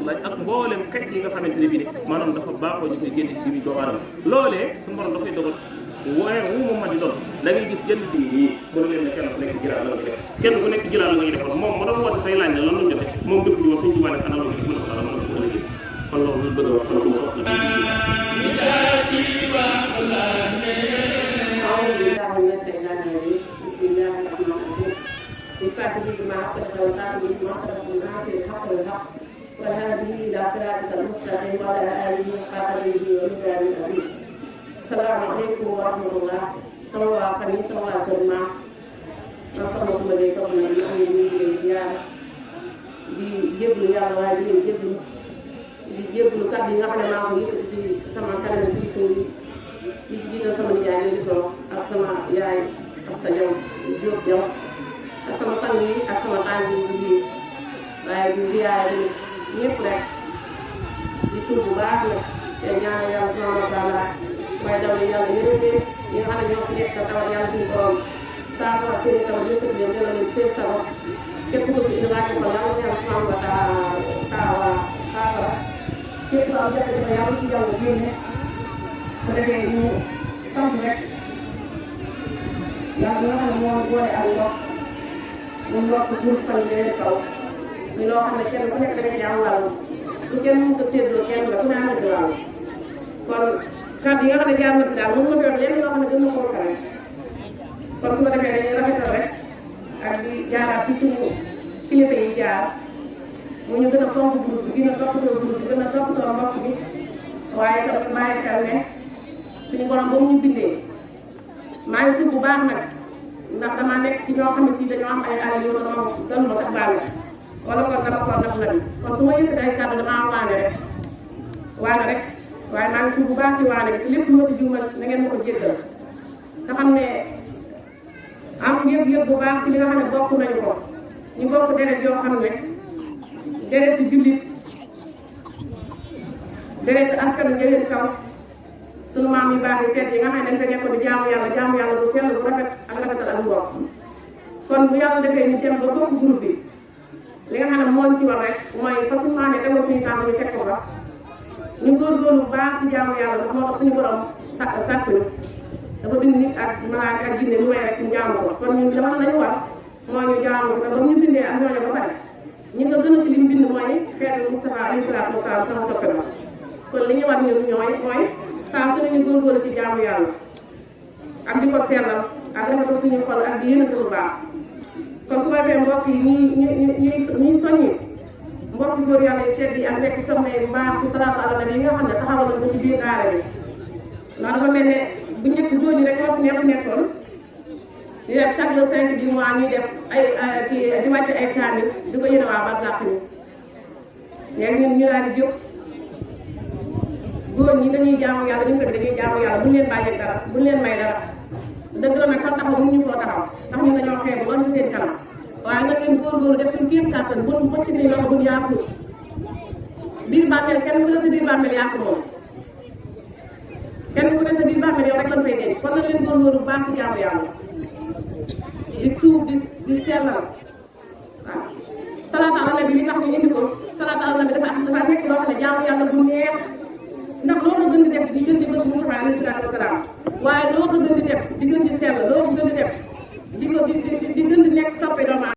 rahmatullah ak mboolem xeet yi nga xamante ne bii ne maanaam dafa baaxoo ñu koy génne ci biir doomu aadama loolee suñu borom dafay dogal weer wu mu mën di doon da ngay gis jënd ci nii mënu leen ne kenn ku nekk jëlaat la nga def kenn ku nekk jëlaat la nga defoon moom ma doon woote tey laaj ne lan lañ joxe moom def ñu woon suñu jumaa nekk ana la nga def mën a ko dara mën a ko ëllëgee kon loolu bëgg a wax kon mu soxla ci gis bismillah ar-rahman ar-rahim الفاتح بما عقد والقادم بما سبق الناس الحق والحق والهادي الى صراطك المستقيم وعلى اله وقدره ومقداره العظيم. السلام عليكم ورحمه الله. sama waa famille sama waa kër maam man soxna Coumba Gueye soxna yi am ñu ngi leen ziyaara di jéglu yàlla waaye di leen jéglu kàddu yi nga xam ne maa ko yëkkati ci sama kanam kilifa yi di ci jiital sama nijaay yooyu toog ak sama yaay Asta Diaw Diop Diaw ak sama sang yi ak sama tànk yi ci biir waaye di ziyaare tamit ñëpp rek di tur bu baax nag te ñaanal yàlla subhanahu wa taala waaye daw ne yàlla yërëm leen ñi nga xam ne ñoo fi nekk tawat yàlla suñu borom saafara seen i tawat yëkkati leen delloo leen seen sago képp ko fi indiwaat ko yàlla yàlla subhanahu wa taala saafara képp ko am jafe-jafe yàlla ci yàlla génne bu defee ñu sant rek yàlla nga xam ne moo boole ak ndox ñu ndox pour fan leen kaw ñu loo xam ne kenn ku nekk da ngay am wàll ku kenn mënut a séddoo kenn la ku ne am na ci wàll kon kàddu yi nga xam ne jaar na fi daal mën nga fi wax lenn loo xam ne gën na koo kawe kon su ko defee dañuy rafetal rek ak di jaaraat fi suñu kilifa yi jaar mu ñu gën a fonk groupe bi gën a toppatoo groupe bi gën a toppatoo mbokk bi waaye tamit bàyyi xel ne suñu borom ba mu ñu bindee maa ngi tudd bu baax nag ndax damaa nekk ci ñoo xam ne si dañoo am ay àll yoo xam ne doon ma sax baal wala kon dama ko nag la bi kon su ma yëkkati ay kàddu damaa waane rek waaye maa ngi tudd bu baax ci waane bi te lépp lu ma ci juumal na ngeen ma ko jéggal nga xam ne am yëg-yëg bu baax ci li nga xam ne bokk nañu ko ñu bokk deret yoo xam ne deret ci jullit deret ci askan wi njëriñ kaw sunu maam yu baax yi tedd yi nga xam ne dañ fa nekkoon di jaamu yàlla bu sell bu rafet ak rafetal ak mbokk kon bu yàlla defee ñu dem ba bokk groupe bi li nga xam ne moo ci war rek mooy fa suñu maamee tegoon suñu tànk ñu teg ko fa ñu góorgóorlu bu baax ci jaamu yàlla ndax moo tax suñu borom sàkk ñu dafa bind nit ak malaaka ak jinne lu may rek ñu jaamu ko kon ñun dama lañu war moo ñu jaamu ko te ba ñu bindee ak ñooñu ba pare ñi nga gën a ci li mu bind mooy xeetu Moustapha alayhi salaatu wasalaam sama soppe la kon li ñu war ñun mooy saa su ne ñu góorgóorlu ci jaamu yàlla ak di ko sellal ak rafetal suñu xol ak di yénante lu baax kon su ko defee mbokk yi ñuy soññi mbokk góor yàlla yu tedd yi ak nekk soxna yi mbaax ci salaatu ala nabi yi nga xam ne taxawal nañ ko ci biir daara yi ndax dafa mel ne bu njëkk góor ñi rek ñoo fi nekkoon di def chaque le 5 du mois ñuy def ay di wàcc ay kaamil di ko yéene waa barsàq ni léegi ñun ñu daal di jóg góor ñi dañuy jaamu yàlla ñu ko dañuy jaamu yàlla buñ leen bàyyee dara buñ leen may dara dëgg la nag fa taxaw mënuñu foo taxaw ndax ñun dañoo xeebu lool ci seen kanam waaye nag ngeen góorgóorlu def suñu kéem kàttan buñ ci suñu loxo buñ yaafuus biir bàmmeel kenn ku ne sa biir bàmmeel yaa ko moom kenn ku ne sa biir bàmmeel yow rek lañ fay denc kon nag leen góorgóorlu bu baax ci jaamu yàlla di tuub di sellal waaw salaatu ala nabi li tax ñu indi ko salaatu ala nabi dafa nekk loo xam ne jaamu yàlla bu neex ndax loo ko gën di def di gën di bëgg Mustafa alayhi salaatu wasalaam waaye loo ko gën di def di gën di sell loo ko gën di def di gën di nekk soppe doomu